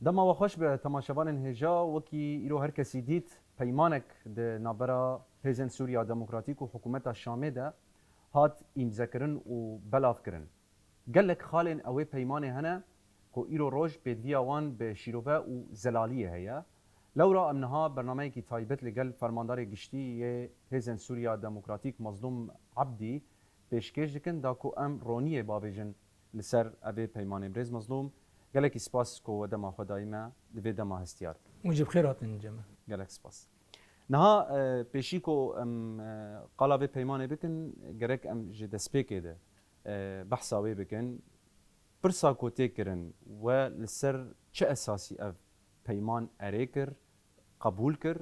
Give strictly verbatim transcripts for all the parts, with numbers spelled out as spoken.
Dema we xweş be temaşevanên hêja, wekî îro her kesî dît, peymanek di navbera Hêzên Sûriya Demokratîk û Hikûmeta Şamê de hat îmzekirin û belavkirin. Gelek xalên ewê peymanê hene ku îro roj pêdiviya wan bi şîrove û zelaliyê heye. Lewra em niha bernameyekî taybet li gel Fermandarê Giştî yê Hêzên Sûriya Demokratîk Mazlûm Ebdî pêşkêş dikin, da ku em roniyê bavêjin li ser evê peymanê. Birêz Mazlûm, gelekî spas ku we dema xwe dayî me, di vê dema hestiyar. Hûn jî bi xêr hatin cem. Gelek spas. Niha, e, pêşî ku em, e, qala vê peymanê bikin, gerek em ji destpêkê de, e, behsa wê bikin. Pirsa ku tê kirin, we li ser çi esasî ev peyman erê kir, qebûl kir?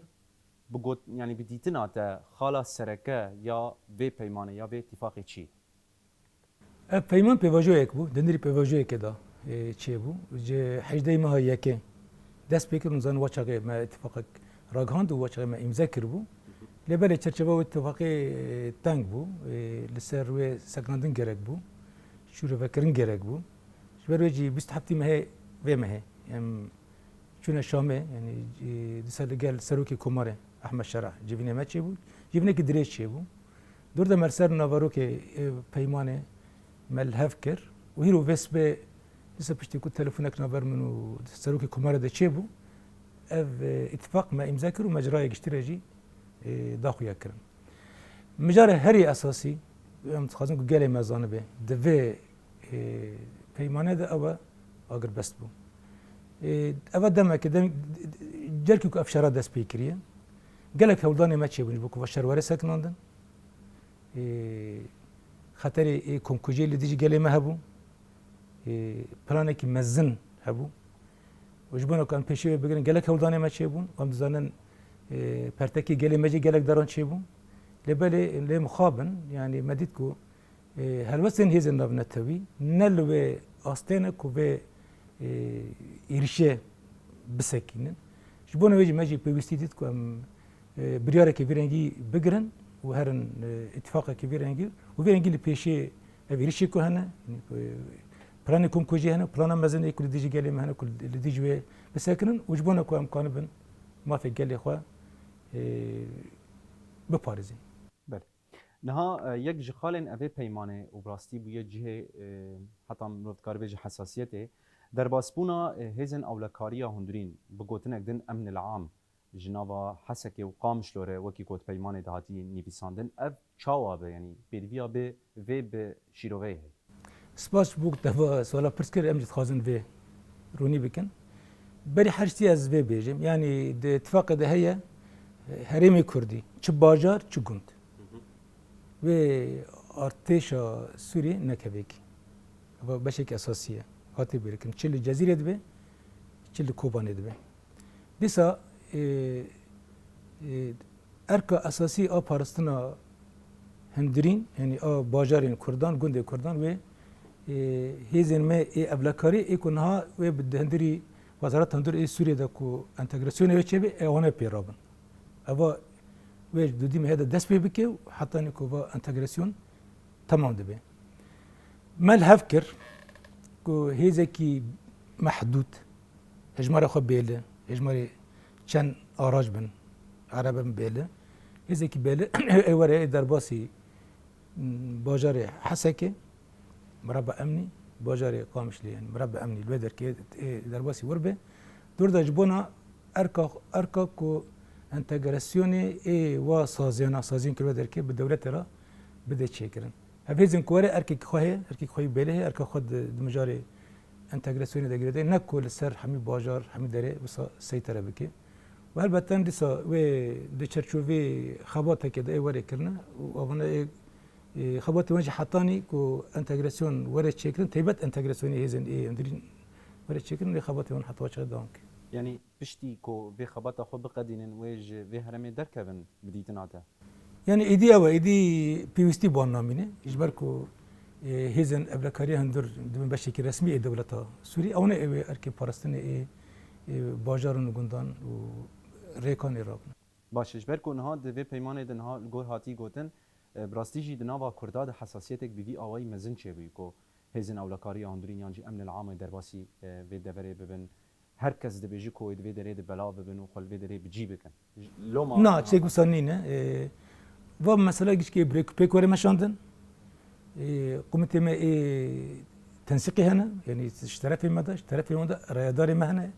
Bi got-, yanî bi dîtina te xala sereke ya vê peymanê ya vê îtîfaqê çi? Ev peyman pêvajoyek bû, di nirî pêvajoyekê de, e, çêbû. Ji hejdehê meha yekê dest pê kir, hûn zanin wa çaxê me îtîfaqek ragihand û wa çaxê me îmze kiribû. Lê belê çerçeva wê îtîfaqê, e, teng bû, e, li ser wê sekinandin gerek bû, şîrovekirin gerek bû. Ji ber wê jî bîst û heftê mehê vê mehê em çûne Şamê, yanî, e, dîsa li gel Serokê Komarê Ehmed Şerah civînê me çêbû. Civînekî dirêj çêbû. Dûr de me li ser naverokê, e, peymanê me li hev kir û hîro vê sibê dîsa piştî ku telefonek navber min û Serokê Komarê de çêbû, ev, e, îtîfaq me îmze kir û me ji raya giştî re jî, e, daxuya kirin. Mijarê herî esasî, em dixwazin ku gelê me zanibe, di vê, e, peymanê de ew e agirbest bû. E, ev e demeke, dem-, carkî ku ev şera dest pê kiriye, gelek hewldanê me çêbûn ji bo ku va şer were sekinandin. E, xeterê, e, komkujiyê li dijî gelê me hebû. E, planekî mezin hebû. Û ji bona ku em pêşê wê bigirin, gelek hewldanê me çêbûn. Em dizanin, e, pertekê gelê me jî gelek deran çêbûn. Lê belê lê mixabin, yanî me dît ku, e, helwestên hêzên navnetewî ne li wê astê ne ku vê, e, êrişê bisekînin. Ji bona wê jî me jî pêwîstî dît ku em, e, biryarekê vî rengî bigirin û herin, e, îtîfaqekê vî rengî û vî rengî li pêşê ev êrişê ku hene, e, planê komkujî hene, plana mezin ê ku li dijî gelê me hene ku li dijî wê bisekinin û ji bona ku em kanibin mafê gelê xwe, e, biparêzin. Belê. Niha, e, yek ji xalên evê peymanê û bi rastî bûye cihê, e, heta mirov dikare bêje hesasiyetê, derbasbûna, e, hêzên ewlekariya hundirîn, bi gotinek din emnil am, ji nava Hesekê û Qamişlo re wekî ku di peymanê de hatî nivîsandin. Ev çawa be, yanî pêdiviya bê vê bi şîroveyê heye? Spas ji bo ku te va suala pirs kir, em jî dixwazin vê ronî bikin. Berî her tiştî ez vê bêjim, yanî di tifaqê de heye, herêmê Kurdî, çi bajar, çi gund. Wê artêşa Sûriyê nekevekî. Eva beşekî esasî ye. Hatê bêrkirin. Çi li Cezîrê dibe, çi li Kobanê dibe. Dîsa, e, e, erka esasî a parastina hundirîn, yanî a bajarên Kurdan, gundê Kurdan wê, e, hêzên me ê ewlekarî ê ku niha wê bi hundirî Wezareta Hundir ê Sûriyê de ku entegrasyonê wê çêbe, ê wan ê pê rabin. Eva wê ji dudî mehê de dest pê bike û hetanî ku va entegrasyon temam dibe. Me li hev kir ku hêzekî mehdûd, hejmarê xwe bêli, hejmarê çend arac bin, erebe bin bêli, hêzekî bêli ê were ê derbasî, m, bajarê Hesekê, mireba emnî, bajarê Qamişlî, yanî mireba emnî li wê derkê, ê derbasî wir be. Dûr de ji bona erka, erka ku entegrasyonê ê wa saziyana, saziyên ku li wê derkê bi dewletê re bide çêkirin. Ev hêzên ku were erkekî xwe heye, erkekî xwe yî bêlê heye, erka xwe di, di mijarê entegrasyonê de girêdayî, ne ku li ser hemî bajar, hemî derê wisa seytere bike. Û helbeten dîsa wê di çerçovê xebatekê de ê were kirine û avana ê, ê, xebatê wan jî hetanî ku entegrasyon were çêkirin, taybet entegrasyonê hêzên ê hundirîn were çêkirin, ê xebatê wan heta çaxê dewam ke. Yanî piştî ku vê xebata xwe biqedînin, wê ji vê herêmê derkevin bi dîtina te? Yanî êdî ew e, êdî pêwîstî bi wan namîne. Ji ber ku, e, hêzên ewlekariya hundir dibin beşekî resmî ê dewleta Sûrî. Ew ne ew ê erkê parastinê ê, ê bajaran û gundan û rêkan ê rabin. Baş e, ji ber ku niha di vê peymanê de niha li gor hatî gotin, e, bi rastî jî di nava Kurda de hesasiyetek bi vî awayî mezin çêbûyî ku hêzên ewlekariya hundirîn yan jî emnil amê derbasî, e, vê deverê bibin. her kes dibêjî ku wê di vê derê de belav bibin û xwe li vê derê bi cî bikin. Loma Na, çêk wisa nîne. E, va mesela gişkê bi rêk û pêk were meşandin. E, komîtê me ê tensîqî hene, yanî ji terefê me de, ji terefê wan de rayedarê me hene.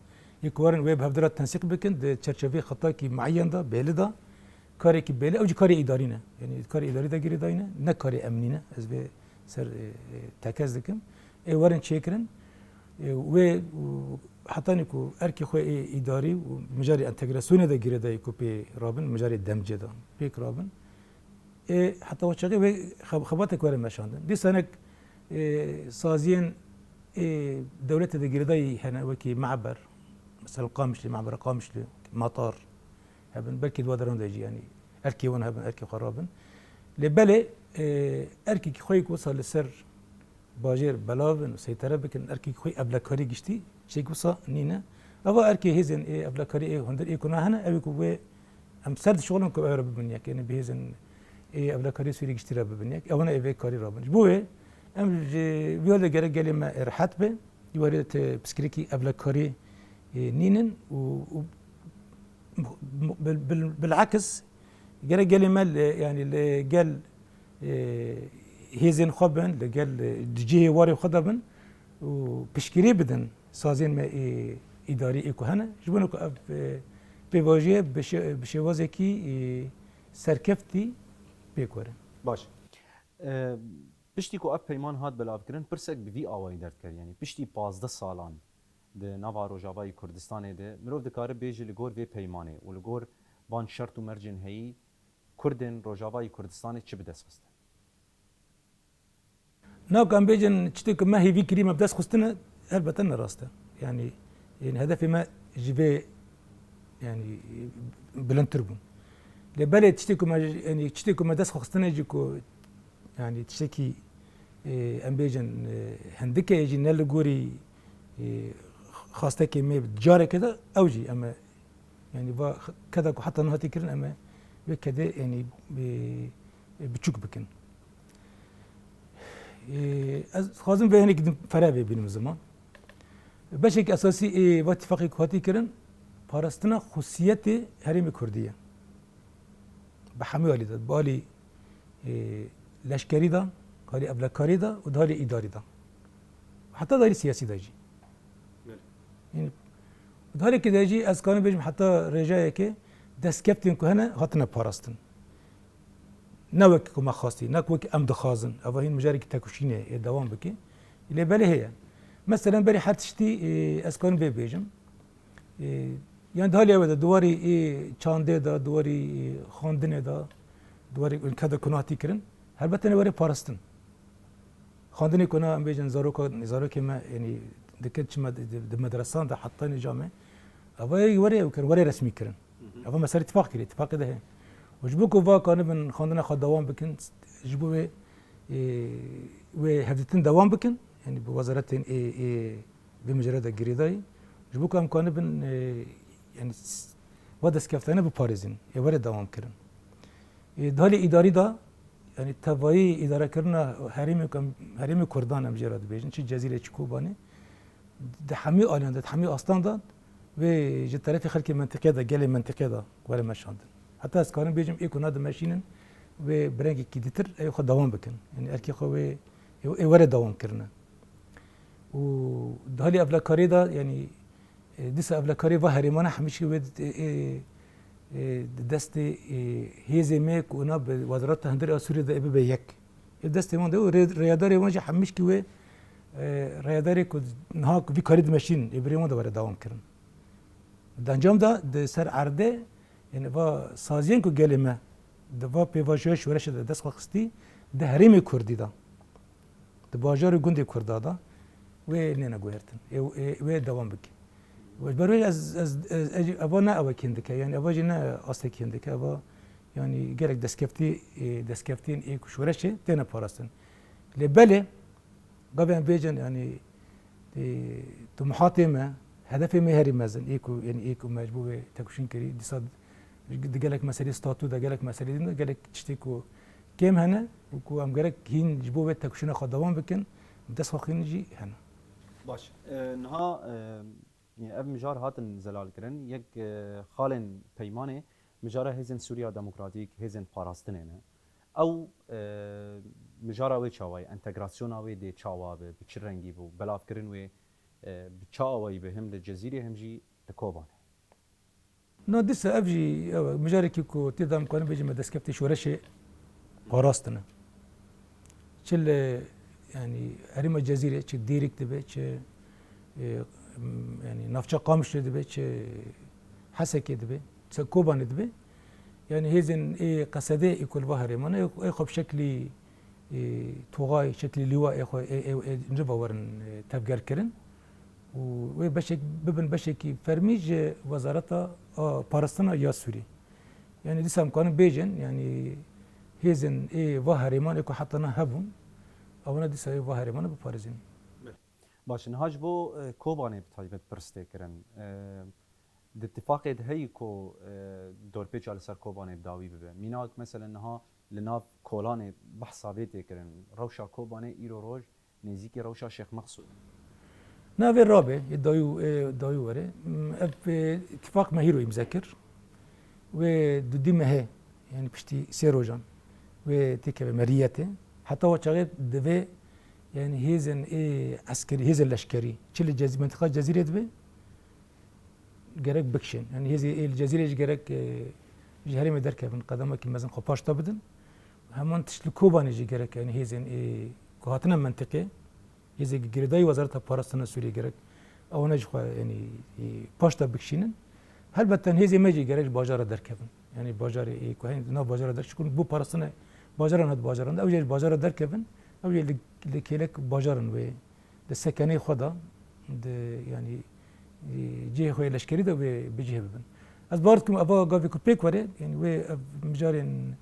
Yê ku werin wê bi hevdira tensîq bikin, di çerçeveyê xetakî mueyen de, belî de, karekî belî, ew jî karê îdarî ne. Yanî karê îdarî de girêdayî ne, ne karê emnî ne. Ez vê ser, e, e, tekez dikim. Ê werin çêkirin. E, wê, û, hetanî ku erkê xwe ê îdarî û mijarê entegrasyonê de girêdayî ku pê rabin, mijarê demcê de pêk rabin. Ê, heta o çaxê wê xeb-, xebatek were meşandin. Dîsa hinek, ê, saziyên, ê, dewletê de girêdayî hene, wekî me'ber, mesela Qamişlî, me'bera Qamişlî, matar hebin, belkî di wa deran de jî, yanî erkê wan hebin, erkê xwe rabin. Lê belê, ê, erkekî xwe yê ku wisa li ser bajêr belav bin û seytere bikin, erkekî xwe evlekarî giştî, şêk wisa nîne. Eva erkê hêzên ê evlekarî ê hundir ê ku nahene, ew ê ku wê em ser dişixulin ku ew re bibin yek, yanî bi hêzên ê evlekarî Sûrî giştî re bibin yek. Ewana ê vê karî rabin. Ji bo wê em ji vî holê gerek gelê me rehet be. Wê ti piskirêkî evlekarî, ê, nînin û, û bil-, bil-, bilakis gerek gelê me li, yanî li gel, e, hêzên xwe bin, li gel, e, di cihê warê xwe de bin û piştgirî bidin sazên me ê îdarî ê ku hene. Ji bo ku ev, e, pêvajoyê bi şê-, bi şêwazekî, e, serkeftî pêk were. Baş. E, piştî ku ev peyman hat belavkirin, pirsek bi vî awayî derdikeve, yanî piştî pazdeh salan di nava Rojavayê Kurdistanê de mirov dikare bêje li gor vê peymanê û li gor van şert û mercên heyî Kurdên Rojavayê Kurdistanê çi bi dest xistin? Na ku em bêjin tiştê ku me hêvî kirî me bi dest xistine, helbete ne rast e. Yanî, yanî hedefê me ji vê, yanî, bilindtir bû. Lê belê tiştê ku me, yanî tiştê ku me dest xwe xistine jî ku, yanî tiştekî, e, em bêjin, e, hindik e jî ne li gorî, e, xastekê me careke de ew jî em e, yanî va keda ku heta niha tê kirin em e vê kedê, yanî, e, e, biçûk bikin. E, ez dixwazim vê hinek din fereh vê bînim ziman. Beşek esasî ê va tifaqê ku hatî kirin, parastina xusiyetê herêmê Kurdî ye. Bi hemû alî de, bi alî, e, leşkerî de, alî evlekarî de û di alî îdarî de. Heta di alî siyasî de jî. Belê. Yanî, di alîkê de jî ez karim bêjim heta rêjayekê destkeftên ku hene hatine parastin. Ne wek ku me xwestî, ne ku wek em dixwazin. Eva hîn mijarekî tekoşînê ê dewam bike. Lê belê heye. Meselen berî her tiştî, e, ez karim vê bêjim. E, yan di halê ew de, di warî ê çandê de, di warî, e, xwendinê de, di warî ülke de ku hatî kirin. Helbete ne were parastin. Xwendinê ku na em bêjin zaroka, zarokê me, yanî dike çi me di, di, di medresan de heta nîca me. Eva were ew kirin, were resmî kirin. Hı hı. Eva mesele tifaq kirî, tifaqê de heye. Û ji bo ku va kanibin xwendina xwe dewam bikin, ji bo wê, e, wê hevdîtin dewam bikin, yanî bi wezaretên ê, ê, vê mijarê de girêdayî. Ji bo ku em kanibin, e, yanî s-, va destkeftene biparêzin, ê were dewam kirin. E, di halê îdarî de, yanî tevayî îdarekirina herêmê ku em, herêmê Kurdan em jê re dibêjin, çi Cezîrê, çi Kobanê, di hemî aliyan de, di hemî astan de wê ji terefê xelkê mentiqê de, gelê mentiqê de were meşandin. Heta ez karim bêjim, ê ku na dimeşînin, wê bi rengekî ditir ê xwe dewam bikin. Yanî erkê xwe wê, ê, ê were dewam kirine. Û di halê evlekariyê de, yanî, e, dîsa evlekariyê va herêmane hemîşkî wê, e, e, e, di destê, e, hêzê me ku na bi wezareta hundirê a Sûriyê de ê bibe yek. Ê destê wan de û rê-, rêyadarê wan jî hemîşkî wê, e, rêyadarê ku niha ku vî karî dimeşînin, ê birê wan de were dewam kirin. Di encam de di ser erdê, yanî va saziyên ku gelê me di va pêvajoya şoreşê de dest xwe xistî, di herêmê Kurdî de, di bajar û gundê Kurda de wê nêne guhertin. Ê, ê, wê dewam bike. Ji ber wê ez, ez, ez, ez, eva ne ewekî hindik e, yanî eva jî ne astekî hindik e, eva yanî gelek destkeftî, ê, destkeftiyên ê ku şoreşê têne parastin. Lê belê, gavê em bêjin, yanî, e, tumuhatê me, hedefê me herî mezin, ê ku, yanî ê ku me ji bo wê tekoşîn kirî, dîsa di gelek meselê statû de, gelek meselê din de, gelek tiştê ku kêm hene û ku em gerek hîn ji bo wê tekoşîna xwe dewam bikin, dest xwe xînin jî hene. Baş. E, niha, e, Ev mijar hatin zelalkirin. Yek, e, xalên peymanê mijara Hêzên Sûriya Demokratîk, Hêzên Parastinê ne. Ew, e, mijara wê çawa ye? Entegrasyona wê dê çawa be? Bi çi rengî bû? Belavkirin wê, e, bi çi awayî be? Him li Cezîrê, him jî li Kobanê. Na dîsa ev jî ew e, mijarekî ku tê de em karin bêjin me destkeftê şoreşê parastin e. Çi li, yanî herêma Cezîrê, çi Dêrik dibe, çi, e, m-, yanî navça Qamişlo dibe, çi Hesekê dibe, çi Kobanê dibe. Yanî hêzên ê Qesedê ê ku li va herêman e, ê xwe bi şeklî, e, toxay, şeklî lîwa ê xwe ê, ê, ê, riva werin, e, tevgerkirin. Û wê beşek, bibin beşekî fermî ji Wezareta, a, Parastina ya Sûrî. Yanî dîsa em karin bêjin, yanî hêzên ê va herêman ê ku heta niha hebûn, ewana dîsa ê va herêmana biparêzin. Baş e, niha ji bo, e, Kobanê bi taybet pirs tê kirin. E, di tifaqê de heyî ku, e, dorpêça li ser Kobanê bi dawî bibe. Mînak, meselen, niha li nav Kolanê behsa vê tê kirin. Rewşa Kobanê îro roj nêzîkî rewşa Şêx Meqsûd. Na vê rabe, ê dayû, ê dayû were. M, ev, e, tifaq me hîro îmze kir. Wê dudî mehê, yanî piştî sê rojan, wê têkeve meriyetê. Heta wa çaxê divê, yanî hêzên ê eskerî, hêzên leşkerî, çi li Cezî-, mentiqa Cezîrê dibe, gerek bikişên. Yanî hêzê ê li Cezîrê jî gerek, e, ji herêmê derkevin, qedemekî mezin xwe paş de bidin. Heman tişt li Kobanê jî gerek, yanî hêzên ê ku hatine mentiqê, hêzê girêdayî Wezareta Parastina Sûriyê gerek ewana jî xwe, yanî, e, paş de bikişînin. Helbet hêzê me jî gerek ji bajara derkevin. Yanî bajarê ê ku heyî nav bajara der, çikur bo parastina bajaran hat bajaran de, ew jî ji bajara derkevin, ew jî li, li kêlek bajaran wê di sekenê xwe de, di, yanî, e, cihê xwe yê leşkerî de wê bi cih bibin. Ez bawer dikim eva gavê ku pêk were, yanî wê ev mijarên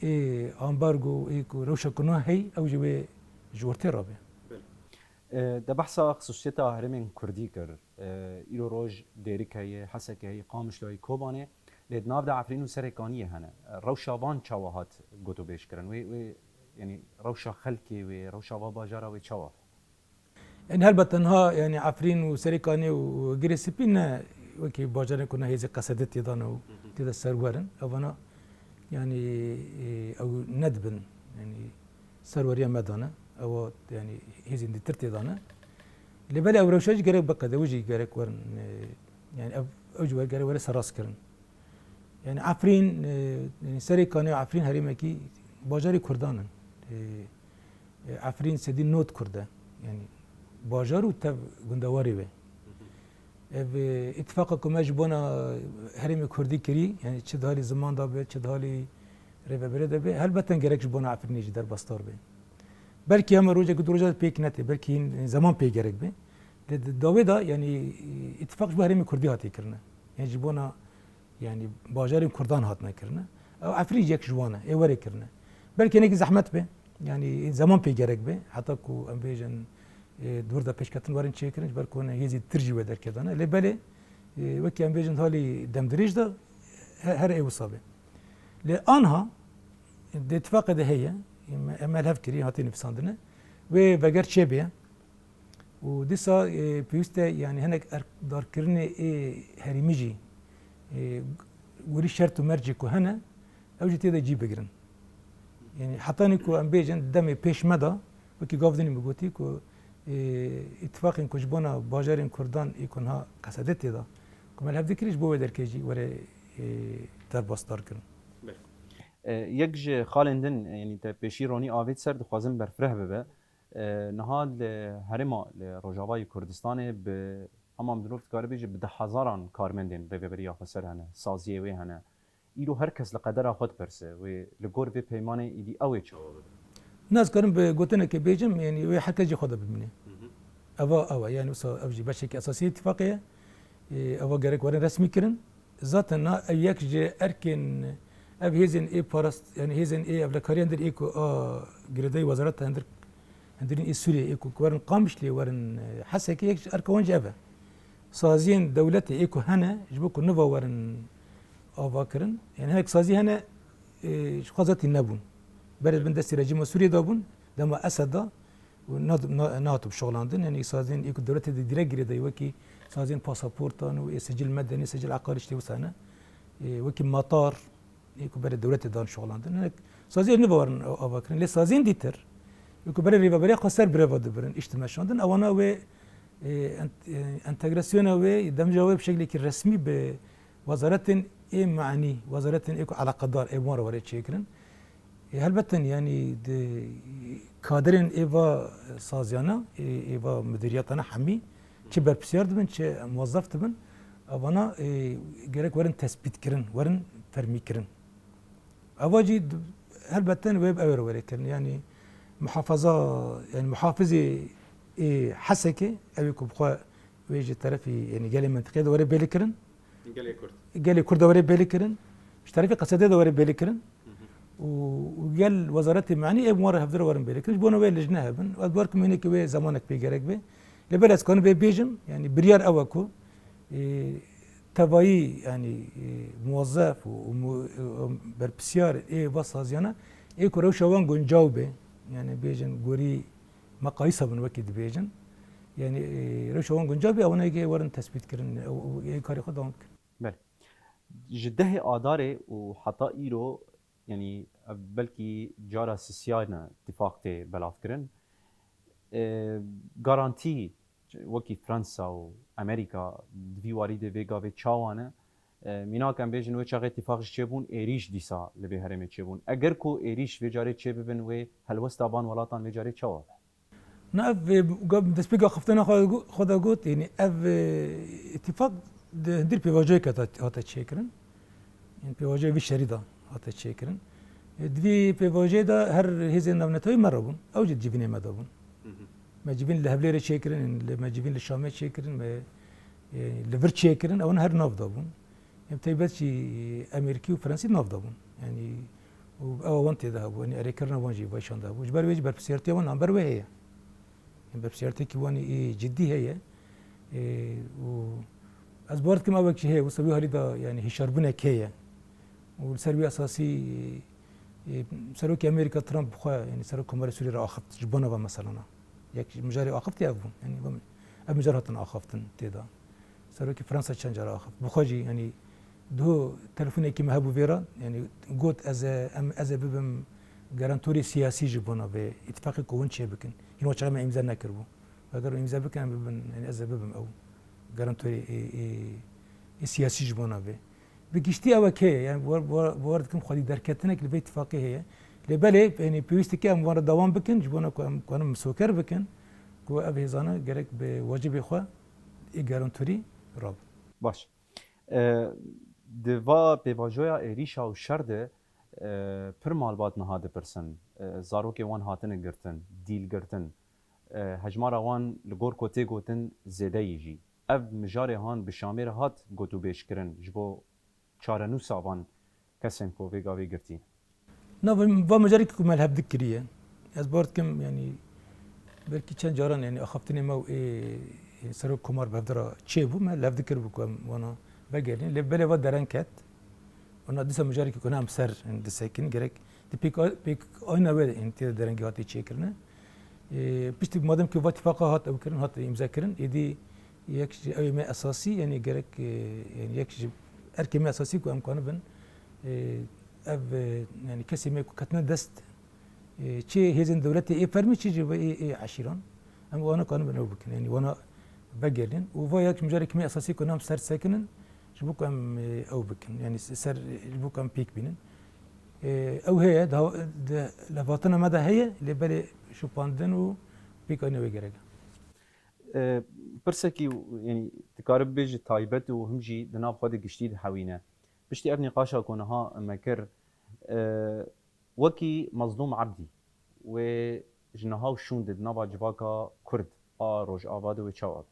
ê ambargo, ê ku rewşa ku niha heyî, ew jî wê ji ortê rabe. E, te behsa xisûsiyeta herêmên kurdî kir. E, îro roj Dêrik heye, Heseke heye, Qamişlo heye, Kobanê, lê di nav de Efrîn û Serêkaniyê hene. Rewşa van çawa hat gotûbêjkirin? Wê, wê, yanî rewşa xelkê wê, rewşa va bajara wê çawa? Yanî helbet niha, yanî Efrîn û Serêkanê û Girê Spî ne wekî bajarên ku ne hêzê Qesedê tê de ne û tê de serwer in. Evana, yanî, e, ew nedibin, yanî serweriya me de ne. Ewa, yanî hêzên dîtir tê de ne. Lê belê ew rewşa jî gerek biqede, ew jî gerek werin, e, yanî ev, ew jî gerek were serrast kirin. Yanî Efrîn, e, yanî Serêkanê û Efrîn herêmekî bajarê Kurdan in. E, e, Efrîn sedî nod Kurd e. Yanî bajar û tev gundewarê wê. Ev, e, îtifaqa ku me ji bona herêmê Kurdî kirî, yanî çi di halî ziman de be, çi di halî rêvebirê de be, helbeten gerek ji bona Efrînê jî derbasdar be. Belkî hema rojek du roja pêk nete, belkî hîn zeman pê gerek be. Lê di dawê de, yanî, îtifaq ji bo herêmê Kurdî hatiye kirine. Yanî ji bona, yanî bajarên Kurdan hatine kirine. Ew Efrîn yek ji wan e, ê were kirine. Belkî hinekî zehmet be, yanî zeman pê gerek be, heta ku em bêjin, e, di wir de pêşketin werin çêkirin, ji ber ku hûn hêzî tir jî wê derkevdane. Lê belê, e, wekî em bêjin halî demdirêj de he-, her ê wisa be. Lê anha di îtifaqê de heye, em, em li hev kirî, hatiye nivîsandine, wê veger çêbê. Û dîsa, e, pêwîst e, yanî hinek erkdarkirinê ê herêmî jî, e, werî şert û mercê ku hene, ew jî tê de cî bigirin. Yanî hetanî ku em bêjin demê pêş me de, wekî gav dinî min gotî ku, e, îtifaqên ku ji bona bajarên Kurdan ê ku niha Qesedê tê de, ku me li hev dikirî ji bo wê derkê jî were, e, derbasdar kirin. Belê. E, yek ji xalên din, yanî te pêşî ronî avêt ser, dixwazim berfireh bibe. E, niha li herêma, li Rojavayê Kurdistanê bi, hema mirov dikare bêje, bi deh hezaran karmendên Rêveberiya Xweser hene, saziyê wê hene. Îro her kes li qedera xwe dipirse, wê li gor vê peymanê îdî ew ê çawa bibe? Na ez karim bi gotinekê bêjim, yanî wê her kes jî xwe de bimîne. Hı hı. Eva ew e, yanî wisa ev jî beşekî esasî îtifaqê ye. Ê, eva gerek werin resmî kirin. Zaten na ev yek ji erkên, ev hêzên ê parast, yanî hêzên ê ewlekariyan dir ê ku a girêdayî wezareta hundir, hundirîn ê Sûriyê ê ku, ku werin Qamişlê, werin, e, Hesekê, yek ji erka wan jî ev e. Saziyên dewletê ê ku hene, ji bo ku niva werin ava kirin, yanî hinek sazî hene, e, ji xwe zetî nebûn. Berê bin destî rejîma Sûriyê de bûn, dema Esed de, û na-, na-, nehatibû şixulandin. Yanî saziyên ê ku dewletê de direk girêdayî wekî Saziyên pasaportan û ê sicil medenî, sicil eqarî, tiştê wisa ne. Ê, wekî matar, ê ku berê dewletê dan şixulandin. Hinek saziyên nû ve werin ava kirin. Lê saziyên dîtir, ê ku berê rêveberiya xwe ser bireva dibirin, îş dimeşandin, ewana wê, ê, ent-, ê, entegrasyona wê, demca wê bi şeklekî resmî bi wezaretên ê manî, wezaretên ê ku eleqedar ê wan re were çêkirin. Ê, helbet in, yanî di kadirên ê va saziyana, ê, ê va mudiriyatana hemî, çi berpisyar dibin, çi muwezzef dibin, evana, ê, gerek werin tespîtkirin, werin fermîkirin. Eva jî di-, helbet in wê bi ew re were kirin. Yanî muhafaza, yanî muhafizê ê Hesekê, ew ê ku bi xwe wê ji terefî, yanî gelê mentiqê de were bêlikirin, Gelê Kurd. Gelê Kurd de were bêlikirin, ji terefî Qesedê de were bêlikirin. Û, û gel wezaretê manî ê bi wan re hevdire werin bêlikirin. Ji bona wê lijne hebin. Ez bawer kim hinekî wê zemanek pê gerek be. Lê belê ez kanim vê bêjim, yanî biryar ew e ku, e, tevayî, yanî, e, muwezzef û, û mu-, û berpisyar ê va saziyana ê ku rewşa wan guncaw be. Yanî bêjin gorî meqayîsa bin wekî dibêjin. Yanî, e, rewşa wan guncaw be, ewana yekê werin tespît kirin, ew, ew, ê karê xwe dewam bikin. Belê. Ji dehê Adarê û heta îro, yanî ev belkî cara sisiyane tifaq tê belavkirin. E, garantî wekî Fransa û Amerîka di vî warî de vê gavê çawa ne? E, mînak em bêjin wê çaxê tifaq jî çêbûn, êrîş dîsa li vê herêmê çêbûn. Eger ku êrîş vê carê çêbibin, wê helwesta van welatan vê carê çawa be? Na ev, e, ga-, destpêka xiftina xwe gu-, xwe de got, yanî ev, e, îtîfaq di hundir pêvajoyeke de hate çêkirin. Yanî pêvajoya vî şerî de hate çêkirin. E, di vî pêvajeyê de her hêzên navnetewî me re bûn. Ew jî di civînê me de bûn. Hı hı. Me civîn li Hewlêrê çêkirin, li, me civîn li Şamê çêkirin, me, e, li vir çêkirin, ewan her nav de bûn. Em taybet jî Amerîkî û Fransî nav de bûn. Yanî, û ew wan tê de hebû, yanî erêkirina wan jî vayşan de hebû. Ji ber wê jî berpirsiyartiya wan li hember wê heye. Yanî berpirsiyartiyekî wan ê cidî heye. Ê, û ez bawer dikim ew wek jî heye, wisa wî halî de, yanî hişyarbûnek heye. Û li ser wî esasî, ê, Serokê Amerîka Trump bi xwe, yanî Serok Komarê Sûriyê re axift ji bona ve meselana. Yek ji mijarê axiftiye ev bûn. Yanî ev mijar hatin axaftin tê de. Serokê Fransa çend cara axift. Bi xwe jî, yanî, duho telefonekî me hebû vê re, yanî, got, ez ê, em, ez ê bibim garantorê siyasî ji bona vê îtîfaqê ku hûn çêbikin. Hîn wa çaxê me îmze nekiribû. Eger hûn îmze bikin, em bibin, yanî, ez ê bibim ew garantorê ê, ê, ê siyasî ji bona vê. Bi giştî ew heye, yanî, war, war, war dikim xwedî derketinek li vê îtîfaqê heye. Lê belê, yanî, pêwîst dike em wan re dewam bikin, ji bona ku em kanin misoker bikin, ku ev hêzana gerek bi wacibê xwe ê garantorî rabin. Baş. E, di va pêvajoya êrîşa û şer de, e, pir malbat niha dipirsin. E, zarokê wan hatine girtin, dîl girtin. E, hejmara wan li gor ku tê gotin zêde yî jî. Ev mijarê han bi Şamê re hat gotûbêj kirin ji bo çarenûsa van kesên ku vê gavê girtî. Na va, va mijarê ku me li hev dikiriye. Ez bawer dikim, yanî belkî çend caran, yanî axaftinê me û ê, ê Serok Komar bi hev de re çêbû, me li hev dikiribû ku em wana vegerînin. Lê belê va dereng ket. Wana dîsa mijarê ku ne em ser, yanî disekin, gerek di pêk, pêk ayna wê, yanî tê de derengî hatî çêkirine. Ê, piştî madem ku va tifaqa hat ew kirin, hat îmze kirin, êdî yek ji ew ê me esasî, yanî gerek, e, yanî yek ji erkê me esasî ku em kanibin, e, ev, e, yanî kesê me ku ketine dest, e, çi hêzên dewletê ê fermî, çi jî ve ê, ê eşîran, em wana kanibin ew bikin, yanî wana vegerînin. Û va yek ji mijarê me esasî ku nam ser sekinin, ji bo ku em, e, ew bikin, yanî ser, ji bo ku em pêk bînin. E, ew heye, di, di levhatina me de heye, lê belê şopandin û pêkanîna wê gerek e. E, pirsekî, yanî, dikare bibêje taybet û him jî di nav xwe de giştî dihewîne. Piştî ev nîqaşa ku niha me kir, e, wekî Mezlûm Ebdî, wê ji niha û şûn de di nava civaka Kurd a Rojava de wê çawa be?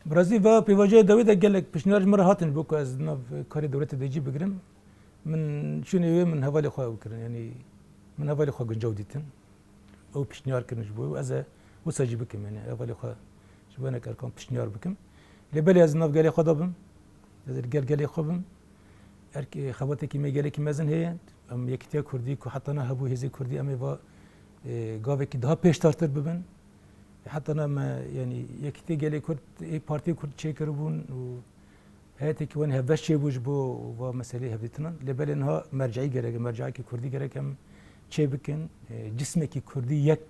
Bi rastî va pêvajoya dawî de gelek pişniyar ji min re hatin ji bo ku ez di nav karê dewletê de cî bigirim. Min çûnê wê min hevalê xwe ew kirin, yanî min hevalê xwe guncaw dîtin. Ew pişniyar kirin ji bo wê û ez ê wisa jî bikim, yanî hevalê xwe ji bo hinek erkan pişniyar bikim. Lê belê ez di nav gelê xwe de bim. Ez ê li gel gelê xwe bim. Erk, e, xebatekî me gelekî mezin heye. Em yekîtiya Kurdî ku heta niha hebû, hêzê Kurdî, em ê va, e, gavekî daha pêşdartir bibin. Heta niha me, yanî Yekîtî Gelê Kurd, ê partiyê Kurd çêkiribûn û heyeteke wan hevbeş çêbû ji bo va meseleyê hevdîtinan. Lê belê niha merceî gerek e, merceekî Kurdî gerek em çêbikin. E, cismekî Kurdî yek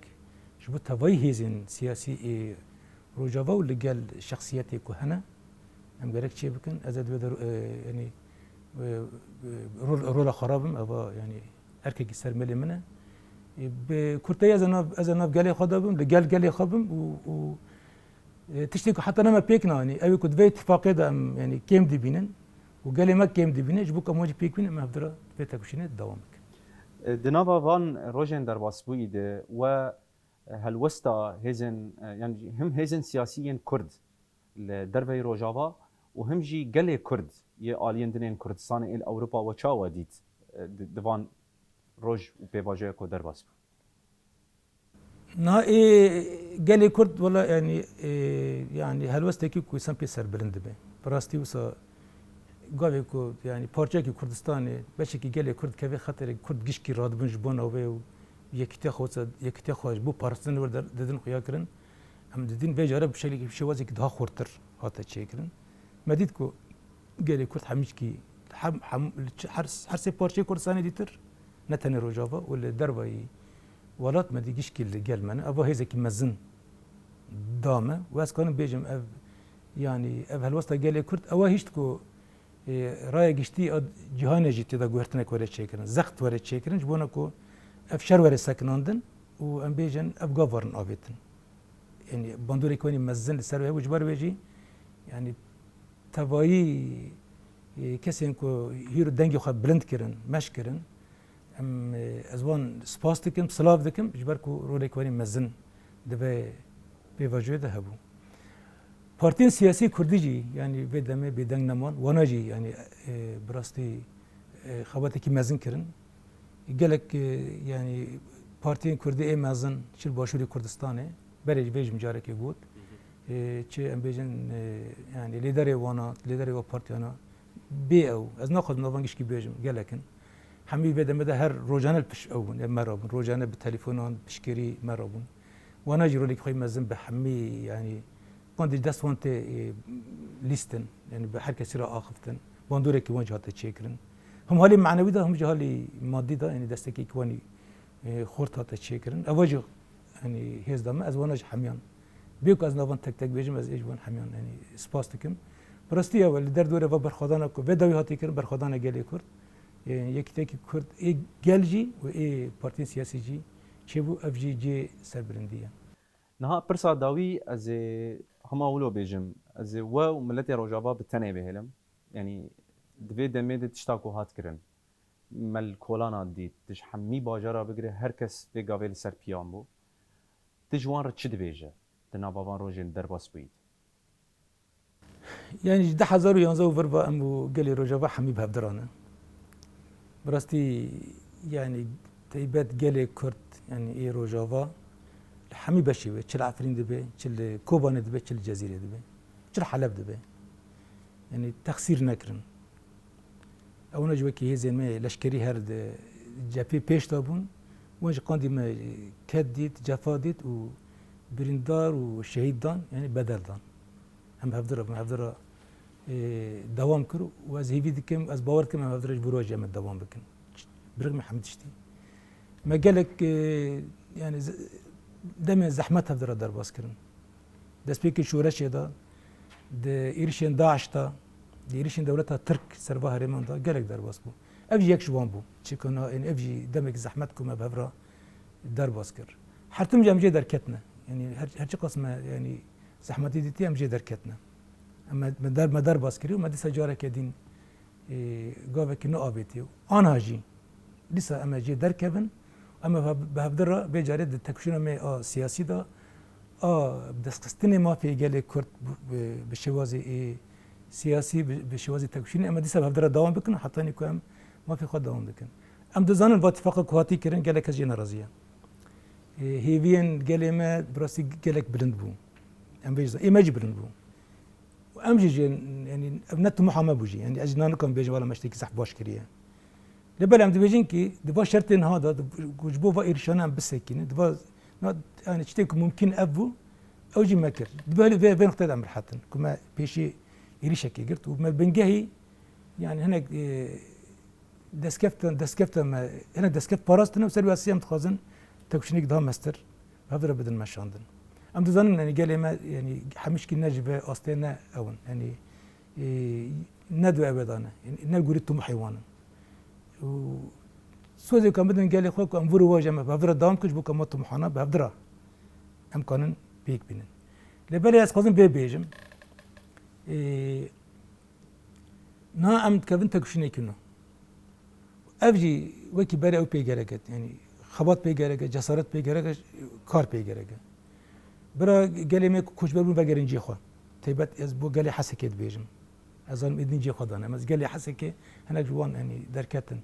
ji bo tevayî hêzên siyasî ê Rojava û li gel şexsiyetê ku hene, em gerek çêbikin. Ez ê di vê de, e, yanî, e, e, rol, rola xwe rabim, eva, yanî, erkekî ser mêlê min e. E, bi kurteyî ez ê nav, ez ê nav gelê xwe de bim, li gel gelê xwe bim û, û, e, tiştê ku heta niha me pêk neanî, ew ê ku di vê îtîfaqê de em, yanî, kêm dibînin û gelê me kêm dibîne, ji bo ku em wan jî pêk bînin, em hevdira vê tekoşînê dewam bikin. Di nava van rojên derbasbûyî de we helwesta hêzên, e, yan jî him hêzên siyasî yên Kurd li derveyî Rojava û him jî gelê Kurd yê aliyên din ên Kurdistanê ên li Ewropa we çawa dît, e, di, di van roj û pêvajoya ku derbas bû? Niha ê gelê Kurd, wela, yanî, ê, yanî helwestekî ku însan pê serbilind dibe. Bi rastî wisa gavê ku, yanî, parçeyekî Kurdistanê, beşekî gelê Kurd keve xeterê, Kurd gişkî radibin ji bona wê û yekîtiya xwe, yekîtiya xwe ji bo parastin wê der-, didin xuya kirin. Em didin vê care bi şeklekî, bi şêwazekî daha xurtir hate çêkirin. Me dît ku gelê Kurd hemîşkî, hem, hem, li çi-, her, her sê parçeyê Kurdistanê dîtir, ne tenê Rojava û li dervayî welat me dî gişkî li gel me ne. Eva hêzekî mezin da me. Û ez kanim bêjim ev, yanî ev helwesta gelê Kurd, ewa hişt ku, e, raya giştî a cîhanê jî tê de guhertinek were çêkirin, zext were çêkirin, ji bona ku ev şer were sekinandin û em bêjin ev gav werin avêtin. Yanî bandorek wenî mezin li ser wê hebû, ji ber wê jî, yanî tevayî, e, kesên ku hîro dengê xwe bilind kirin, meş kirin, em, e, ez wan spas dikim, silav dikim, ji ber ku rolek wenî mezin di vê pêvajoyê de hebû. Partiyên siyasî kurdî jî, yanî vê demê bêdeng neman, wana jî, yanî, e, bi rastî, e, xebatekî mezin kirin. Gelek, e, yanî partiyên kurdî ê mezin çi li Başûrê Kurdistanê, berê jî vê jî min carekê got. E, çi em bêjin, e, yanî lêderê wana, lêderê wa partiyana bê ew. Ez naxwazim navan gişkî bêjim, gelek in. Hemî vê demê de her rojane li pişt ew bûn, ya me re bûn. Rojane bi telefonan, piştgirî me re bûn. Wana jî rolekî xwe mezin bi hemî, yanî, wan dî dest wan tê, e, lîstin, yanî bi her kesî re axiftin. Bandorekî wan jî hate çêkirin. Him halî manewî de, him jî halî madî de, yanî destekekî wan, e, xurt hate çêkirin. Ewa jî, yanî hêz da me, ez wana jî hemiyan. Bê ku ez navan tek tek bêjim, ez ê ji wan hemiyan, yanî spas dikim. Bi rastî ew e, li derdorê ve berxwedana ku vê dawî hatiye kirin, berxwedana gelê Kurd. Ê, Yekîtiyekî Kurd ê gel jî û ê partiyên siyasî jî çêbû, ev jî cihê serbilindî ye. Niha pirsa dawî ez ê hema wilo bêjim, ez ê we û miletê Rojava bi tenê bihêlim. Yanî di vê demê de tişta ku hat kirin, me li kolana dît, tu ji hemî bajara bigire her kes vê gavê li ser piyan bû. Tu ji wan re çi dibêje di nava van rojên derbas bûyî de? Yanî ji du hezar û yanzdeh û vir ve em û gelê Rojava hemî bi hev diran e. Bi rastî, yanî teybet gelê Kurd, yanî ê Rojava li hemî beşê wê, çi li Efrîn dibe, çi li Kobanê dibe, çi li Cezîrê dibe, çi li Heleb dibe, yanî texsîr nekirin. Ewna jî wekî hêzên me leşkerî her di cephê pêş de bûn. Wan jî qandî me ked dît, cefa dît û birîndar û şehîd dan, yanî bedel dan. Em hevdira, em hevdira, e, dewam kir û ez hêvî dikim, ez bawer dikim em hevdira ji bo rojê me dewam bikin. Birîk me hemî tiştî. Me gelek, e, yanî ze-, demên zehmet hevdira derbas kirin. Destpêkê şoreşê de, di êrişên DAIŞ de, di êrişên dewleta Tirk ser va herêman de gelek derbas bû. Ev jî yek ji wan bû. Çikana, yanî ev jî demek zehmet ku me bi hev re derbas kir. Her tim jî em jê derketine. Yanî her, her çiqas me, yanî zehmetî dîtî em jê derketine. Em me, me der, me derbas kirî û me dîsa careke dîn, e, gavekî nû avêtiye. Anha jî dîsa em ê jê derkevin, em ê bi hevdi re vê carê di têkoşîna me a siyasî de, a destxistinê mafê gelê Kurd bi, bi, bi şêwazê, e, siyasî, bi, bi şêwazê têkoşînê, em ê dîsa bi hevdi re dewam bikin, hetanî ku em mafê xwe dewam dikin. Em dizanin va tifaqa ku hatî kirin gelek kes jê nerazî ye. E, hêviyên gelê me bi rastî gelek bilind bû. Em vê jî zan-, ê me jî bilind bû. Û em jî jê, yanî ev ne timoha me bû jî. Yanî ez jî niha nikarim bêjim, wela me tiştekî zehf baş kiriye. Lê belê em dibêjin kî di va şertên niha de, di, ku ji bo va êrişane em bisekînin, di va, na, yanî tiştê ku mumkîn ev bû, Ew jî me kir. Di vê, vê, vê noqteyê de em rihet in. Ku me pêşî êrîşekê girt û me bingehî, yani hinek, e, destkeftên, destkeftên me, hinek destkeftî parastin û ser wî esasî em dixwazin têkoşînekî daha mestir bi hev re bidin meşandin. Em dizanin, yani gelê me, yani hemîşkî ne ji vê astê ne ew in. Yani, e, ne di wê de ne. Yani ne gurî timûhê wan in. Û sozê ku em bidin gelê xwe ku em vir û vaj em bi hev re dewam bikin, ji bo ku em wan timûhana bi hev re em kanin pêk bînin. Lê belê ez dixwazim vê bêjim. Ê, niha em dikevin têkoşînekî nû. Ev jî wekî berê ew pê gerek e. Yani xebat pê gerek e, cesaret pê gerek e, kar pê gerek e. Bira gelê me ku koçber bûn vegerin cihê xwe. Taybet ez bo gelê Hesekê dibêjim. Ez zanim êdî cihê xwe dane. Em ez gelê Hesekê hinek ji wan, yani, derketin.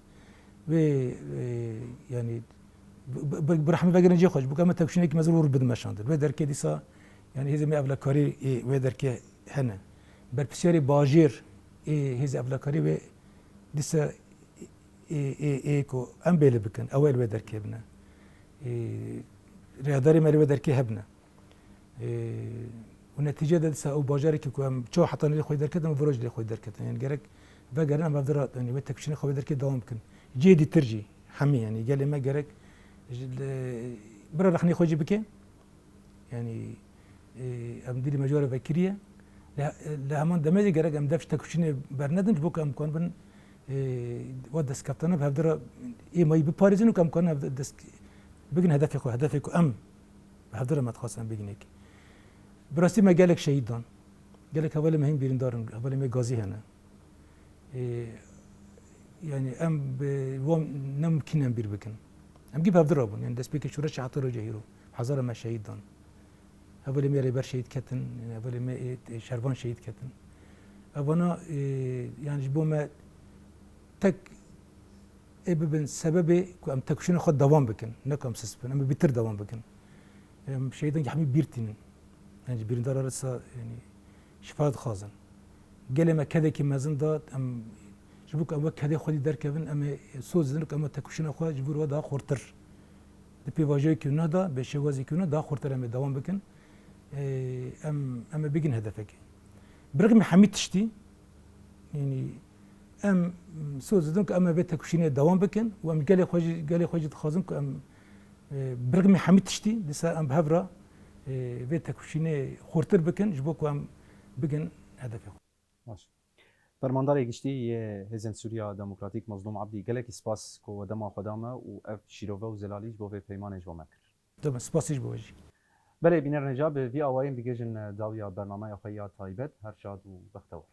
Wê, e, yani, bi, bi, bi rehmê vegerin cihê xwe. Ji bo ku em têkoşînekî mezin û rû bidin meşandin. Wê derkê dîsa, yani, hêzê me evlekarî ê wê derkê hene. Berpirsiyarê bajêr ê hêzê evlekarî wê dîsa ê, ê, ê ku em bêli bikin, ew ê li wê derkê bine. Ê, rêhedarê me li wê derkê hebine. Ê, û netîce de dîsa ew bajarekî ku em çawa hetanî lê xwe derketin, em viro jî lê xwe derketin. Yani gerek vegerin em ev dira, yani wê têkoşînê xwe wê derkê dewam bikin. Cihê dîtir jî hemî, yani gelê me gerek ji, li, bira rexnê xwe jî bike. Yani, e, em dîrî me ji we re vekiriye. Li, li heman demê jî gerek em def ji têkoşînê bernedin, ji bo ku em bikarin bin, e, wa destkeftana bi hevdira ê mayî biparêzin û ku em bikarin hev dest bigin hedefê xwe, hedefê ku em bi hevdira me dixwest em bigin êk. Bi rastî me gelek şehîd dan. Gelek hevalê me hîn birîndar in, hevalê me gazî hene. Ê, yani em bi wan ne mimkîn em bîr bikin. Em gî bi hevdira bûn. Yani destpêkê şoreşê heta roja hîro. Hezara me şehîd dan. Hevalê me rêber şehîd ketin, yani hevalê me ê, ê şervan şehîd ketin. Evana, ê, yani ji bo me tek ê bibin sebebê ku em têkoşîna xwe dewam bikin, ne ku em sist bin, em ê bîtir dewam bikin. Em şehîdan hemî bîr tînin. Em ji birîndara re sa, yani, şifa dixwazin. Gelê me kedekî mezin da, em ji bo ku em wek kedê xwedî derkevin, em ê soz didin ku em ê têkoşîna xwe ji bo re daha xurtir. Di pêvajoyekî nû de, bi şêwazekî nû daha xurtir em ê dewam bikin. Ê, em, em ê bigin hedefekê. Bi rixmî hemî tiştî, yani, em soz didin ku em ê vê têkoşînê dewam bikin û em gelê xwe jî, gelê xwe jî dixwazin ku em, e, bi rixmî hemî tiştî dîsa em bi hev re, e, vê têkoşînê xurtir bikin ji bo ku em bigin hedefê xwe. Baş. Fermandarê Giştî yê Hêzên Sûriya Demokratîk Mazlûm Ebdî, gelekî spas ku we dema xwe da me û ev şîrove û zelalî ji bo vê peymanê ji bo me kir. Dema spasî ji bo we jî. Belê, bînerên hêja, bi vî awayî em digihîjin dawiya bernameya xwe ya taybet. Her şad û bextewar.